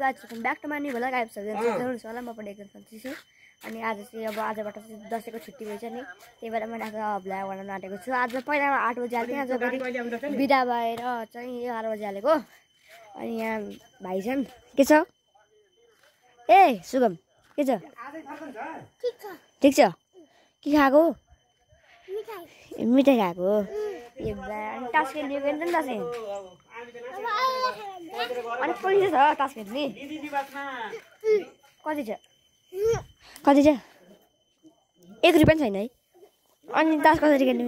Guys welcome back to my new vlog. आइपुग्छ होला म पनि एकदम सन्चै छु। अनि आज चाहिँ अब आजबाट चाहिँ दसैँको छुट्टी भएछ नि, त्यही भएर मैले आज भ्लग बनाउन आँटेको छु। आज पहिला 8 बजी हाल्थेँ, आज फेरि बिदा भएर चाहिँ 11 बजी हालेको। अनि यहाँ भाइ छन्। के छ ए सुगम, के छ? ठिक छ। के खाएको? मिठाई खाएको। ए अनि टास्क खेल्ने नि त दसैँ अनि पैसा छ टास्क खेल्ने? कति छ? 1 रुपियाँ छैन है। अनि टास्क कसरी खेल्नु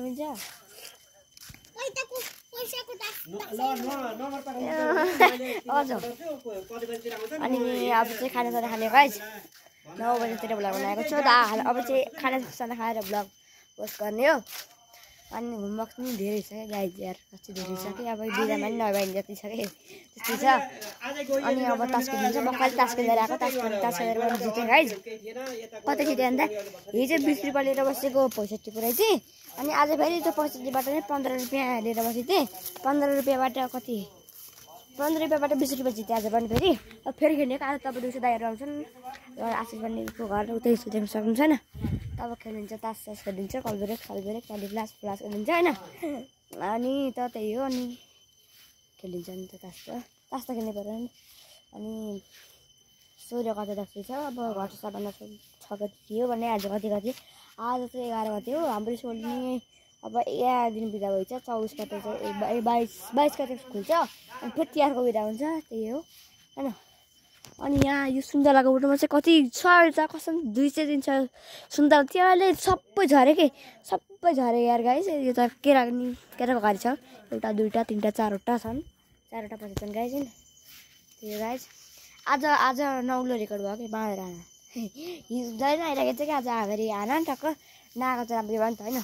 मिल्छ? अनि अब चाहिँ खानासाना खाने गाइस 9 बजीतिर भ्लग बनाएको छु। अब चाहिँ खानासाना खाएर भ्लग पोस्ट गर्ने हो। अनि होमवर्क पनि धेरै छ क्या गाइस, यार कति धेरै छ कि अब बिदामा पनि नभए जति छ कि त्यस्तै छ। अनि अब टास्क खेलिन्छ। म कहिले टास्क खेलेर आएको, टास्क खेलेर पनि जितेँ गाइस। कति जितेँ भन्दा हिजो 20 रुपियाँ लिएर बसेको 65 पुऱ्याइ चाहिँ। अनि आज फेरि त्यो 65बाट नै 15 रुपियाँ लिएर बसेको थिएँ। 15 रुपियाँबाट कति 15 रुपियाँबाट 20 रुपियाँ जितेँ आज पनि फेरि। अब फेरि खेल्नेको आज तपाईँ 200 दाइहरू आउँछन्। आशिष बन्नेको घर उतै देख्न सक्नुहुन्छ होइन। तब खेलिन्छ, तास खेलिन्छ, कलब्रेक त्यहाँदेखि फ्लास खेलिन्छ होइन। अनि त त्यही हो। अनि खेलिन्छ नि त तास त खेल्नु पऱ्यो नि। अनि सूर्य कति दसैँ छ, अब घर सबभन्दा 6 गति थियो भने आज कति आज चाहिँ 11 गति हो। हाम्रो स्कुल नि अब 11 दिन बिदा भइन्छ। 24 गते चाहिँ 22 गते खुल्छ। अनि फेरि तिहारको बिदा हुन्छ, त्यही हो होइन। अनि यहाँ यो सुन्तलाको बोटमा चाहिँ कति छ कसम 200 दिन छ सुन्तला। त्यसले सबै झऱ्यो कि सबै झऱ्यो यार गाइस। यो त केराको गाडी छ, एउटा दुईवटा तिनवटा चारवटा छन्, 4वटा पछि छन् गाइस होइन। त्यही गाइस आज नौलो रेकर्ड भयो कि बाँधेर आना हिजो जहिले आइरहेको छ कि आज फेरि आना टक्क नआएको चाहिँ राम्रो भयो नि त होइन।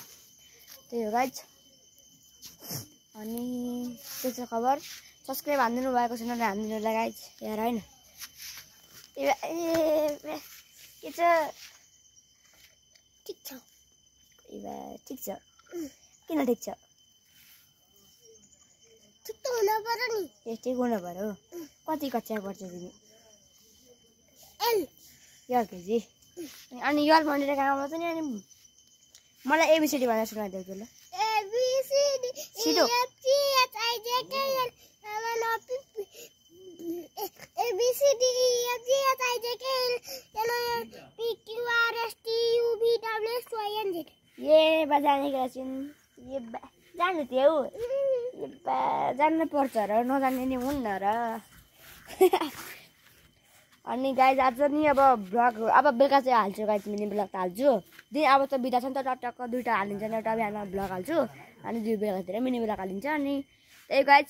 त्यही हो गाइस। अनि त्यो छ खबर। सब्सक्राइब हानिदिनु भएको छैन भने हानिदिनु होला गाइस यार होइन। के छ? ठिक छ। ठिक छ। किन ठिक छ? ठिक त हुनु पर्यो नि। ठिक हुनु पर्यो। कति कक्षा पढ्छ तिमी? केजी। अनि यल भनेर गाउँमा चाहिँ नि। अनि मलाई एबिसिडी भनेर सुनाइदेऊ त ल। जान्नु थियो जान्नु पर्छ र नजान्ने नि हुन्न र। अनि गाइज आज नि अब भ्लग अब बेलुका चाहिँ हाल्छु गाइज, मिनी भ्लग त हाल्छु। दिन अब त बिदा छ नि त, टक्क 2टा हालिन्छ नि, एउटा बिहान भ्लग हाल्छु अनि 2 बेलातिर मिनी भ्लग हालिन्छ। अनि त्यही गाइज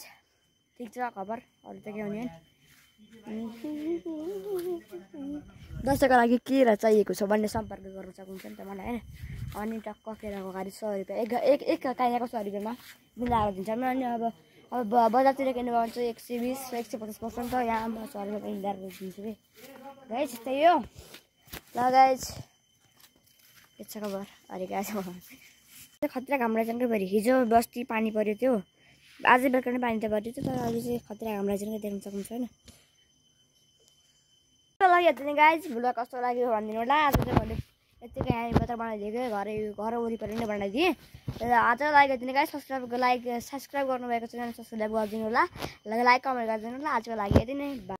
ठिक छ खबर। अरू त के हुने दसैँको लागि के चाहिएको छ भन्ने सम्पर्क गर्न सक्नुहुन्छ नि त मलाई होइन। अनि टक्क केराको गाडी 100 रुपियाँ एक काइनाको 100 रुपियाँमा मिलाएर दिन्छ। अनि अब बजारतिर किन्नु भयो भने चाहिँ 120 150% त यहाँ म 100 रुपियाँ मिलाएर दिन्छु कि गाइस। त्यही हो ल गाइस। के छ खबर? अरे गाइस खतरा घाम रहेछ नि फेरि। हिजो बस्ती पानी पऱ्यो थियो, आज बेलुका नै पानी त पऱ्यो थियो, तर अहिले चाहिँ खतरा घाम रहेछ नि देख्न सक्नुहुन्छ होइन। लाग्यो गाइज भ्लग कस्तो लाग्यो भनिदिनु होला। आज चाहिँ मैले यतिकै यहाँ मात्र बनाइदिएको, घर वरिपरि नै बनाइदिएँ। आज लाइक गरिदिनु गाइज। सब्सक्राइब गर्नुभएको छैन भने सब्सक्राइब गरिदिनु होला, लाइक कमेन्ट गरिदिनु होला। आजको लागि यति नै।